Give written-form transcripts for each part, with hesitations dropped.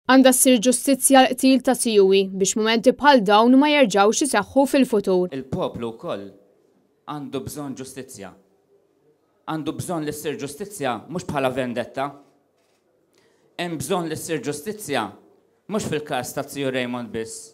Għandha ssir ġustizzja għall-qtil ta' Siui biex mumenti bħal dawn ma jerġgħux iseħħu fil-futur. Il-poplu wkoll għandu bżonn ġustizzja. Għandu bżonn li ssir ġustizzja mhux bħala vendetta. Hemm bżonn li ssir ġustizzja mhux fil-każ ta' Ziju Raymond biss.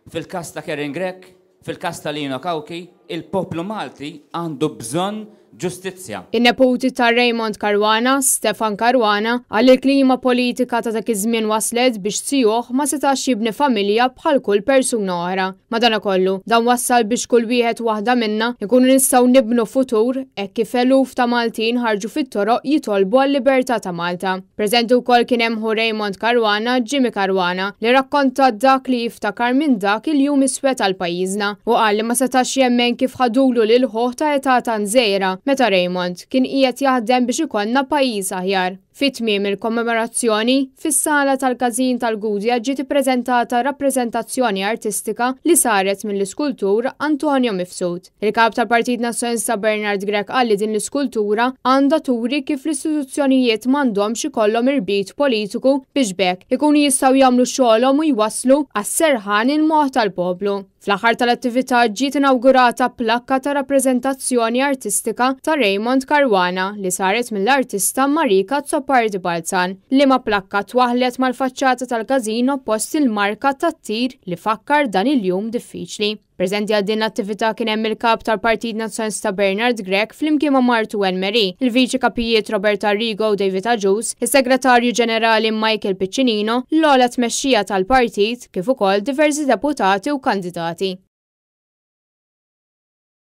Fil-każ ta' Karen Grech, fil-każ ta' Lino Cauchi, il-poplu Malti għandu bżonn ġustizzja. In-neputi ta' Raymond Caruana, Stefan Caruana, qal li l-klima politika ta' dak iż-żmien waslet biex zijuh ma setax jibni familja bħal kull persuna oħra. Madanakollu, dan wassal biex kull wieħed u waħda minna nkunu nistgħu nibnu futur hekk kif eluf ta' Maltin ħarġu fit-toroq jitolbu għal-libertà ta' Malta. Preżenti wkoll kien hemm ħu Raymond Caruana, Jimmy Caruana, li rrakkonta dak li jiftakar minn dak il-jum iswed għal pajjiżna u qal li ma setax jemmen kif ħadulu lil ħuh ta' età tant żgħira meta Raymond kien qiegħed jaħdem biex ikollna pajjiż aħjar. Fi tmiem il-kommemorazzjoni, fis-sala tal-Każin tal-Gudja ġiet ippreżentata rappreżentazzjoni artistika li saret mill-iskultur Antonio Mifsud. Il-Kap tal-Partit Nazzjonalista Bernard Grech qal li din l-iskultura għandha turi kif l-istituzzjonijiet m'għandhomx ikollhom irbit politiku biex b'hekk ikunu jistgħu jagħmlu xogħolhom u jwasslu għas-serħan il-moħħ tal-poplu. Fl-aħħar tal-attività ġiet inawgurata plakka ta' rappreżentazzjoni artistika ta' Raymond Caruana li saret mill-artista Marika Azzopardi Balzan, liema plakka twaħħlet mal-faċċata tal-każin oppost il-marka tat-tir li fakkar dan il-jum diffiċli. Preżenti għal din l-attività kien hemm il-Kap tal-Partit Nazzjonalista Bernard Grech flimkien ma' martu Anne Marie, il-Viċi Kapijiet Robert Arrigo u David Agius, is-Segretarju Ġenerali Michael Piccinino, l-ogħla tmexxija tal-partit, kif ukoll diversi deputati u kandidati.